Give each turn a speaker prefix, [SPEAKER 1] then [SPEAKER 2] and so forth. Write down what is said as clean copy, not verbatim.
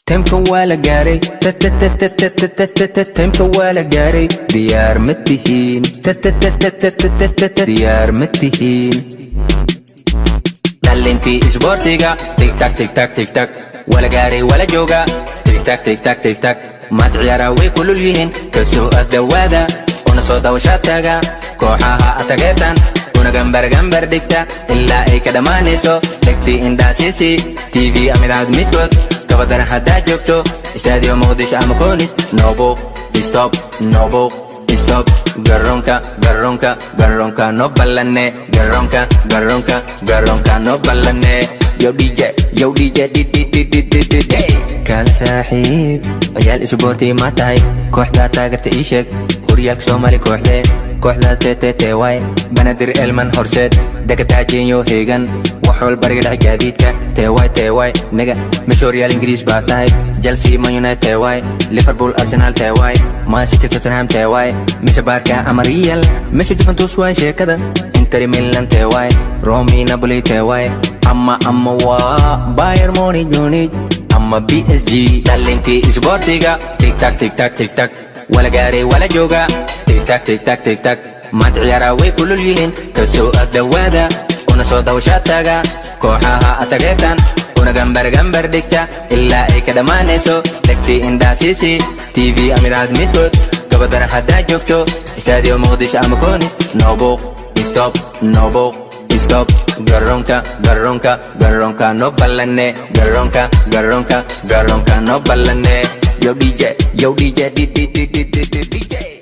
[SPEAKER 1] Time-ka waa la gaaray, time-ka waa la gaaray. Diyaar ma tihiin? Diyaar ma tihiin? Dhalintii isboortiga, tigtag tigtag tigtag, wala gaaray, wala jooga, tigtag tigtag tigtag. Maad ciyaaraa way kulul yihiin, kasoo agdhowaada una soo dawasha taga kooxaha atageertan, una gambar gambar dhigta ilaa ay ka dhammaanayso. Dhegtii indhaasiisi TV ama idaacad midkood kabadana haddaad joogto Istaadiyo Muqdisho ama Koonis. Nobo stop, nobo stop. Garoonka, garoonka, garoonka no ballanne. Garoonka, garoonka, garoonka no ballanne. Yo DJ, yo DJ, d d d d d d d. Kaal saaxiib, ciyaal isboorti ma tahay? Kooxdaa taageerta ii sheeg. Horyaalka Soomaali kooxdee? Kooxda TTTY, Banadir, Elman, Horseed, Degataajinyo, Heegan, wax walbariga dhex gaadiidka TY TY nega. Mise horyaal Ingiriis baa tahay? Chelsea, Man United TY, Liverpool, Arsenal TY, Man City, Tottenham TY, mise Barca ama Real, mise Juventus waay sheekada, Inter Milan TY, Roma, Napoli TY, ama waa Bayern Munich ama PSG? Dhalintii isboortiga, tigtag tigtag tigtag, wala gaaray, wala jooga, tigtag tigtag tigtag. Maanta ciyaaraa way kulul yihiin, kasoo agdhowaada una soo dawasha taga kooxaha atageertan, una gambar gambar dhigta ilaa ay ka dhammaanayso. Dhegtii indhaasiisi TV ama idaacad midkood gabadana haddaad joogto Istaadiyo Muqdisho ama Koonis. Nobo stop, nobo stop. Garoonka, garoonka, garoonka no ballanne. Garoonka, garoonka, garoonka no ballanne. Yo DJ, yo DJ, d d d d d d DJ.